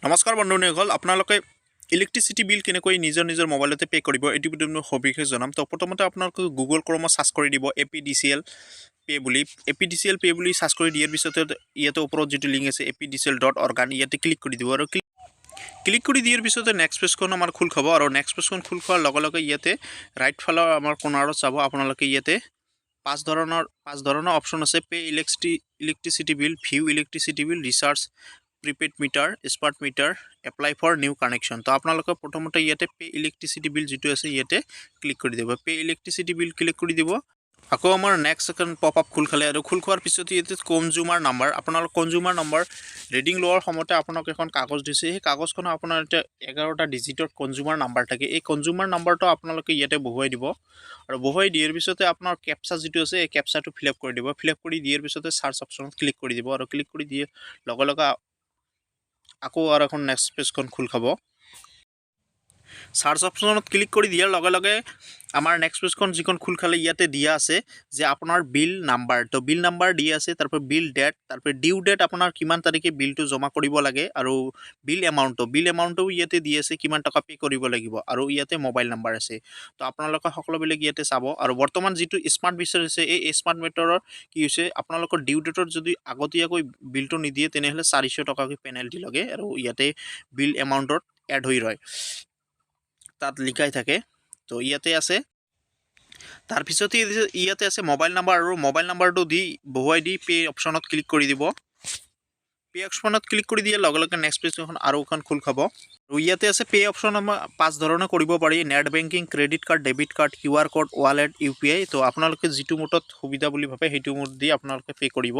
নমস্কাৰ বন্ধুসকল, আপোনালোকে ইলেক্ট্ৰিচিটি বিল কেনেকৈ নিজৰ নিজৰ মোবাইলতে পে' কৰিব, এইটো ভিডিঅ'ত মই সবিশেষ জনাম। তো প্ৰথমতে আপোনালোকে গুগল ক্ৰমত চাৰ্চ কৰি দিব এপিডিচিএল পে' বুলি। এপিডিচিএল পে' বুলি চাৰ্চ কৰি দিয়াৰ পিছতে ইয়াতে ওপৰত যিটো লিংক আছে, apdcl.org, ইয়াতে ক্লিক কৰি দিব। আৰু ক্লিক কৰি দিয়াৰ পিছতে নেক্সট পেজখন আমাৰ খোল খাব। আৰু নেক্সট পেজখন খোল খোৱাৰ লগে লগে ইয়াতে ৰাইট ফালৰ আমাৰ কৰ্ণাৰত চাব আপোনালোকে, ইয়াতে পাঁচ ধৰণৰ অপশ্যন আছে: pay electricity bill, view electricity bill, recharge prepaid meter, smart meter, apply for new connection। তো আপোনালোকে প্ৰথমতে ইয়াতে পে' ইলেক্ট্ৰিচিটি বিল যিটো আছে, ইয়াতে ক্লিক কৰি দিব। পে' ইলেক্ট্ৰিচিটি বিল ক্লিক কৰি দিব। আকৌ আমাৰ নেক্সট এখন পপ আপ খোল খালে। আৰু খোল খোৱাৰ পিছত ইয়াতে কনজিউমাৰ নাম্বাৰ, আপোনালোক কনজিউমাৰ নম্বৰ ৰিডিং লোৱাৰ সময়তে আপোনাক এখন কাগজ দিছে। সেই কাগজখনত আপোনাৰ এতিয়া 11টা ডিজিটৰ কনজিউমাৰ নাম্বাৰ থাকে। এই কনজিউমাৰ নাম্বাৰটো আপোনালোকে ইয়াতে বহুৱাই দিব। আৰু বহুৱাই দিয়াৰ পিছতে আপোনাৰ কেপচা যিটো আছে, এই কেপচাটো ফিল আপ কৰি দিব। ফিল আপ কৰি দিয়াৰ পিছতে চাৰ্চ অপশ্যনত ক্লিক কৰি দিব। আৰু ক্লিক কৰি দিয়ে লগে লগে আকৌ আৰু এখন নেক্সট পেজখন খোল খাব। চাৰ্চ অপশ্যনত ক্লিক কৰি দিয়াৰ লগে লগে আমাৰ নেক্সট পেজখন যিখন খোল খালে, ইয়াতে দিয়া আছে যে আপোনাৰ বিল নাম্বাৰ। তো বিল নাম্বাৰ দিয়া আছে, তাৰপৰা বিল ডেট, তাৰপৰা ডিউ ডেট, আপোনাৰ কিমান তাৰিখে বিলটো জমা কৰিব লাগে, আৰু বিল এমাউণ্টটো ইয়াতে দি আছে, কিমান টকা পে' কৰিব লাগিব। আৰু ইয়াতে মোবাইল নাম্বাৰ আছে। তো আপোনালোকে সকলোবিলাক ইয়াতে চাব। আৰু বৰ্তমান যিটো স্মাৰ্ট মিটাৰ আছে, এই স্মাৰ্ট মিটাৰৰ কি হৈছে, আপোনালোকৰ ডিউ ডেটত যদি আগতীয়াকৈ বিলটো নিদিয়ে, তেনেহ'লে 400 টকাকৈ পেনাল্টি লাগে। আৰু ইয়াতে বিল এমাউণ্টত এড হৈ ৰয়, তাত লিখাই থাকে। তো ইয়াতে আছে। তাৰপিছতে ইয়াতে আছে মোবাইল নাম্বাৰ। আৰু মোবাইল নাম্বাৰটো দি বহুৱাই দি পে' অপশ্যনত ক্লিক কৰি দিব। পে' অপশ্যনত ক্লিক কৰি দিয়াৰ লগে লগে নেক্সট পেজখন আৰু এখন খোল খাব। আৰু ইয়াতে আছে পে' অপশ্যন, আমাৰ পাঁচ ধৰণে কৰিব পাৰি: net banking, credit card, debit card, QR code, wallet, UPI। তো আপোনালোকে যিটো মোডত সুবিধা বুলি ভাবে, সেইটো মোড দি আপোনালোকে পে' কৰিব।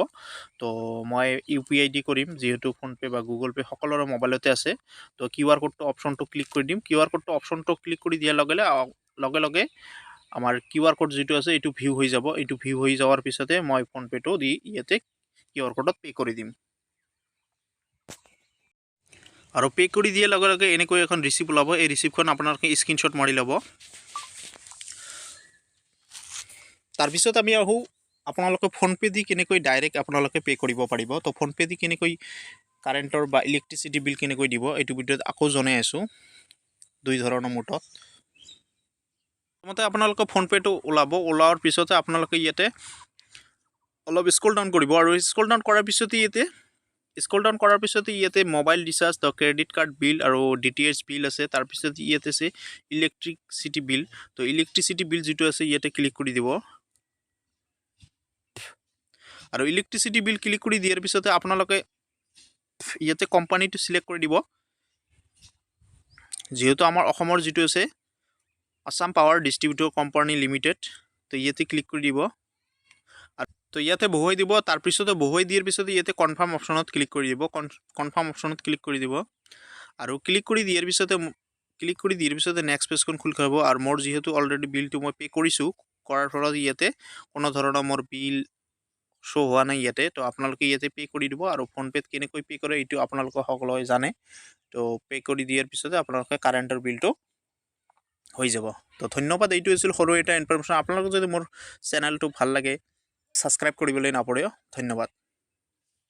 তো মই ইউপিআই দি কৰিম, যিহেতু ফোনপে' বা গুগল পে' সকলোৰে মোবাইলতে আছে। তো কিউআৰ কোডটো অপশ্যনটো ক্লিক কৰি দিম। কিউআৰ কোডটো অপশ্যনটো ক্লিক কৰি দিয়াৰ লগে লগে আমাৰ কিউআৰ কোড যিটো আছে, এইটো ভিউ হৈ যাব। এইটো ভিউ হৈ যোৱাৰ পিছতে মই ফোনপে'টো দি ইয়াতে কিউআৰ কোডত পে' কৰি দিম। আৰু পে' কৰি দিয়াৰ লগে লগে এনেকৈ এখন ৰিচিপ্ট ওলাব। এই ৰিচিপ্টখন আপোনালোকে স্ক্ৰীনশ্বট মাৰি ল'ব। তাৰপিছত আমি আহোঁ, আপোনালোকে ফোনপে' দি কেনেকৈ ডাইৰেক্ট আপোনালোকে পে' কৰিব পাৰিব। তো ফোনপে' দি কেনেকৈ কাৰেণ্টৰ বা ইলেক্ট্ৰিচিটি বিল কেনেকৈ দিব, এইটো ভিডিঅ'ত আকৌ জনাই আছোঁ দুই ধৰণৰ মোডত। প্ৰথমতে আপোনালোকে ফোনপে'টো ওলাব। ওলোৱাৰ পিছতে আপোনালোকে ইয়াতে অলপ স্ক্ৰল ডাউন কৰিব। আৰু স্ক্ৰল ডাউন কৰাৰ পিছতে ইয়াতে স্ক্ৰল ডাউন কৰাৰ পিছতে ইয়াতে mobile recharge, the credit card bill আৰু ডিটিএইচ বিল আছে। তাৰপিছত ইয়াতে আছে ইলেক্ট্ৰিচিটি বিল। তো ইলেক্ট্ৰিচিটি বিল যিটো আছে, ইয়াতে ক্লিক কৰি দিব। আৰু ইলেক্ট্ৰিচিটি বিল ক্লিক কৰি দিয়াৰ পিছতে আপোনালোকে ইয়াতে কোম্পানীটো চিলেক্ট কৰি দিব। যিহেতু আমাৰ অসমৰ যিটো আছে, Assam power distributor company limited, তো ইয়াতে ক্লিক কৰি দিব। আৰু তো ইয়াতে বহুৱাই দিব। তাৰপিছতে বহুৱাই দিয়াৰ পিছতে ইয়াতে কনফাৰ্ম অপশ্যনত ক্লিক কৰি দিব। কনফাৰ্ম অপশ্যনত ক্লিক কৰি দিব। আৰু ক্লিক কৰি দিয়াৰ পিছতে নেক্সট পেজখন খোল খাব। আৰু মোৰ যিহেতু অলৰেডি বিলটো মই পে' কৰিছোঁ, কৰাৰ ফলত ইয়াতে কোনো ধৰণৰ মোৰ বিল শ্ব' হোৱা নাই ইয়াতে। তো আপোনালোকে ইয়াতে পে' কৰি দিব। আৰু ফোনপে'ত কেনেকৈ পে' কৰে, এইটো আপোনালোকে সকলোৱে জানে। তো পে' কৰি দিয়াৰ পিছতে আপোনালোকে কাৰেণ্টৰ বিলটো হৈ যাব। তো ধন্যবাদ। এইটো আছিল সৰু এটা ইনফৰমেশ্যন। আপোনালোকে যদি মোৰ চেনেলটো ভাল লাগে, ছাবস্ক্ৰাইব কৰিবলৈ নাপাহৰিব। ধন্যবাদ।